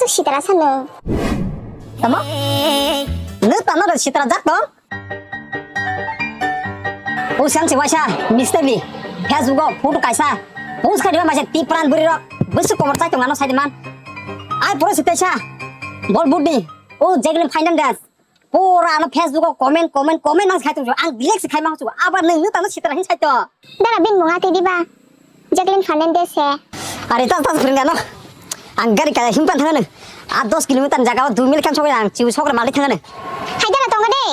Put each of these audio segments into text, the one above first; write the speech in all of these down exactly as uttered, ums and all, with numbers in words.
Sitra sano. Tamo? Nwng tamo ro sitra jak tong? O siang se waisa mister ni Facebook o photo kaisa post khai diba maise Tipran bwrwi rok bwswk komor chai tong ano sai diman. Ai poro se teisa Bollywood ni o Jacqueline Fernandez pura ano Facebook o comment comment comment nang sai tong ang direct se khai mang chu aba nwng nwng tamo sitra hin sai to. Dara bin mung ati diba. Jacqueline Fernandez se. Are tas tas phwrwng gano. Ang gari kaya himpan thangano. A dos kilometer jaga o dui minute khan sogwi ang chiu sokra mali thangano. Hai dara tongo de.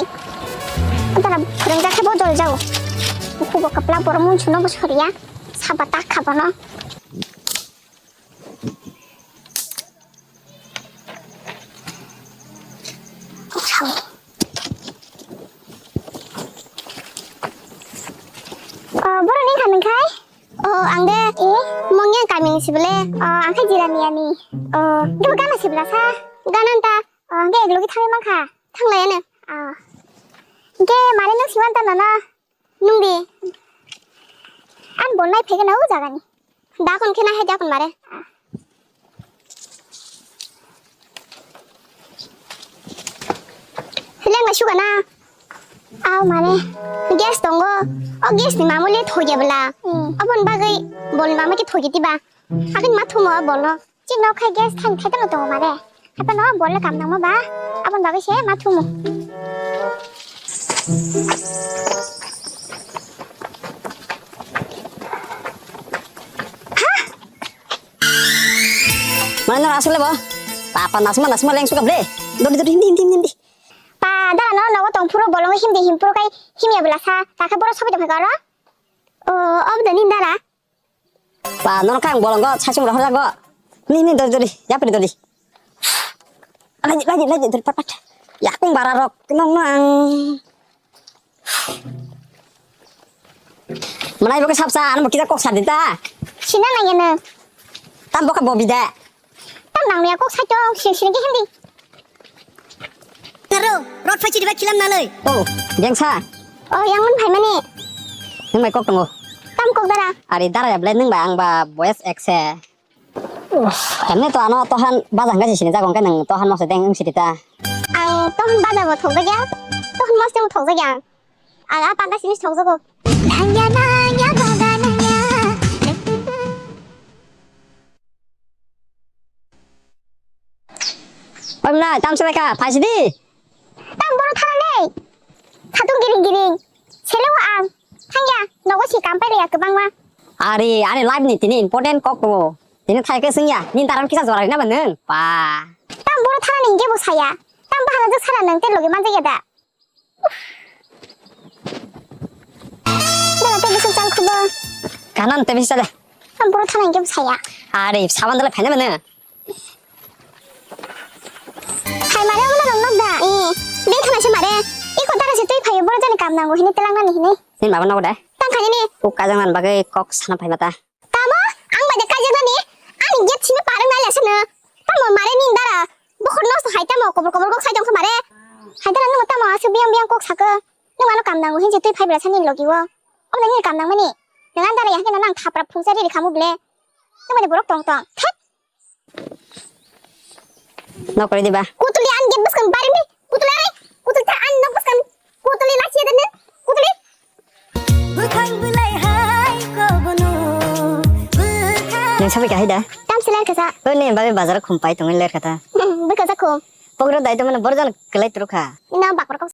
Dara phwrwng jakhe bo dol jao. Khubo kapla borok mun suno bo soriya. Saba tak khabono. Oh, borok ni kha nung khai? Oh, ang de, eh, mongya kami ni sibole. Oh, ang khai Jirania ni. Oh, debo gana sibla sa. Gana ta. Oh, ang de eglogi thangwi mankha. Thanglai ano. Oh. Ge mare nung siwan ta nono. Nung di. An bon nai phege na o jaga ni. Dakon khe nai hai dakon mare. Leng na suga na. Aw mare. Gas tongo. O gas ni mamule thoge bla. Abon bagwi bol mamule thoge tiba. Hakin ma thumo bolo. Chikno khai gas than khai tano tongo mare. Haikhe no bol le kam nangma ba. Abon bagwi se ma thumu. Mane no asle bo. Papa nasma nasma leng suka ble. Dodi dodi hindi hindi hindi. Pa dara no nogo tong phuru bolong hindi him phuru khai himya bela sa. Takhe boro sobi tong khai garo. O obdani dara. Pa, nono kang bolongo saichung rohor jago. Ni, ni, dori, dori, yapri dori. Lagi, lagi, lagi, dori, pat, pat. Yakung bara rok, nong, nong. Manai bo ke sapsa, ano bo kita kok sadi ta. Sina nang ya ne. Tam bo ke bobi da. Tam nang ya kok sa chong, sing, sing ke hindi. Taro, rot phai chiriba kilam nalai. Oh, bengsa. Oh, yang mun phai mani. Nung bai kok tongo. Tam kok dara. Ari dara ya ble nung ba ang ba boys ek se. Emne to ano tohan baja hangka sini jago hangka nung tohan mose deng sini ta. Ang tohan baja bo thok jaga. Tohan mose bo thok jaga. Ang a panda sini thok jago. Nangya nangya boga nangya. Oi mwnai, tam swlai kha, phai sidi. Tam boro thana nei. Khatung giring giring. Sele o ang. Thangya, nogo si kam pai ya kwbangma. Ari, ani life ni tini important kok tongo. Tini thai khe swngya, nini daram kisa jora rina ba nwng. Pa. Tam boro thana nei hingke bo saya. Tam bahana jwk sana nwng te logi manjak ya da. Dara tei bwswk chang khubo. Kanan tei bwswk chale. Ang boro thana hingke bwsaya. Are, saban dala phaina mano. Hai mare, wngna rok nok da. Eh, be thana se mare. Iko dara se twi phayo, boro jani kam nango hini telang nani hini. Ni mama nok da. Tang khani ni. Kok kajang nan bagwi kok sana phai mata. Tamo, ang bai de kaijaknani, ani gate simi parwng nai lesano. Tamo mare ni dara, bokhor nosto hai tamo, kobor kobor kok sai tongkha mare. Hai dara nung tamo aswk biyang biyang kok saka. Nung ano kam nango hinse twi phai bwla sani logi o. Omo nini kam nangmani. Nang andara ya hino nang thapra phungsa riri khamu ble. Nung mani borok tong tong. Thek. Nokori diba? Kutuli an gate bwskang bari mi. Kutuli ai. Kutuli ta an nok bwskang. Kutuli lachia dene. Kutuli. Bwkhang bwlai hai kobono. Bwkhang. Nang sabai kahai da? Tam se ler kasa. O ne babe bazar khum pai tongwi ler kata. Hmm, bwkha sa khum. Pokro dai to mane borjan kelai trukha. Ina bakor kok